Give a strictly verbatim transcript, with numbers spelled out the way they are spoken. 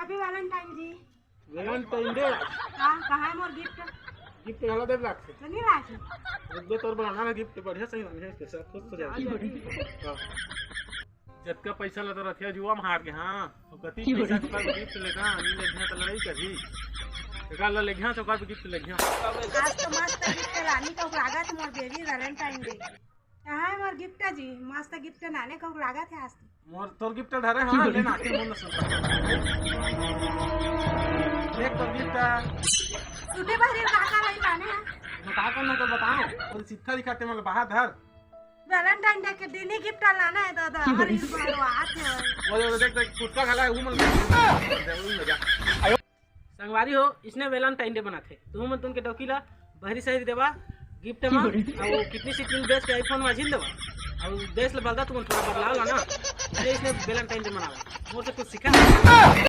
Happy Valentine जी। Valentine Day। हाँ, कहाँ है मोर gift? Gift घला देब लागथे। तो नहीं लाए थे? एक दो तोर बनाना है gift, बढ़िया सही रंग है, कैसा खुश हो जाएगी। हाँ। जतका पैसा ला तो रथिया जुआ में हार गया, हाँ। तो कति पैसा के बाद gift लेगा, नहीं लेगा तो लड़ाई करही। एकर ला लेगा, तो ओकर gift लेगा। आज तो मस्त gift लानी का लागत मोर baby Valentine Day। कहाँ है मोर gift जी? मस्त gift लाने का लागत है आज तो। मोर तोर gift धरे, हाँ, ले ना, आखिर मोर न सुन। देख तोर gift। सुने बहरी काका नहीं लाने हैं। बता कौन ना तो बताओ। और सित्था दिखाते मतलब बाहर धर। Valentine Day के दिन ही gift लाना है दादा। अरे बात है। वो, वो देख, देख, कुत्ता खा रहा है, वो मन। संगवारी हो, इसने Valentine Day बनाथे। तुहू मन तुन के डौकी ला बहरी सहरी देवा gift मा, अउ किडनी सिडनी बेच के iPhone मा झिन देवा, अउ देश ला बदला तुमन थोड़ा बदलाव ला ना, इसलिए इसने Valentine Day मनावा। मोर से कुछ सीखा।